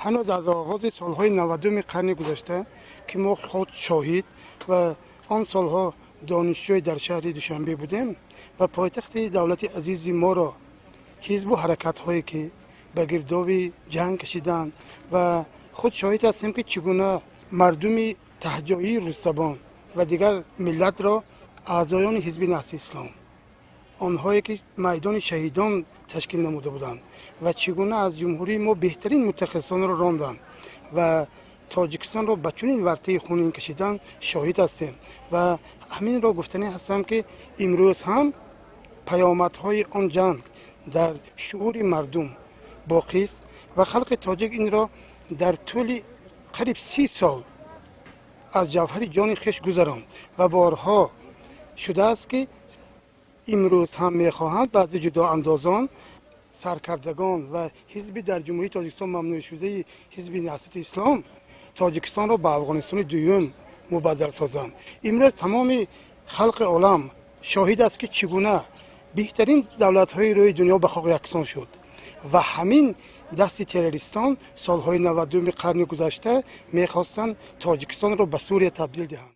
Ҳанӯз аз оғози солҳои 90-уми қарни гузашта, ки мо худ шоҳид ва он солҳо донишҷӯй дар шаҳри Душанбе будем ва пойтахти давлати азизи моро ҳизбу ҳаракатҳое, ки ба гирдоби ҷанг кашиданд, ва худ шоҳид ҳастем, ки чӣ гуна мардуми таҳҷоии русзабон ва дигар миллатро аъзоёни ҳизби Наҳзати Ислом, онҳое ки майдони шаҳидон ташкил намуда буданд, ва чӣ гуна аз ҷумҳурии мо беҳтарин мутахассисонро ронданд ва Тоҷикистонро ба чунин вартаи хунин кашидан, шоҳид ҳастем. Ва ҳаминро гуфтанӣ ҳастам, ки имрӯз ҳам паёмадҳои он ҷанг дар шуури мардум боқист ва халқи тоҷик инро дар тӯли қариб 30 сол аз ҷавҳари ҷони хеш гузаронд. Ва борҳо шудааст, ки имрӯз ҳам мехоҳанд баъзе ҷудоандозон, саркардагон ва ҳизби дар Ҷумҳурии Тоҷикистон мамнӯъшудаи ҳизби Наҳзати Ислом Тоҷикистонро ба Афғонистони дуюм мубаддал созанд. Имрӯз тамоми халқи олам шоҳид аст, ки чӣ гуна беҳтарин давлатҳои рӯи дунё ба хок яксон шуд ва ҳамин дасти террористон солҳои 90-уми қарни гузашта мехостанд Тоҷикистонро ба Сурия табдил диҳанд.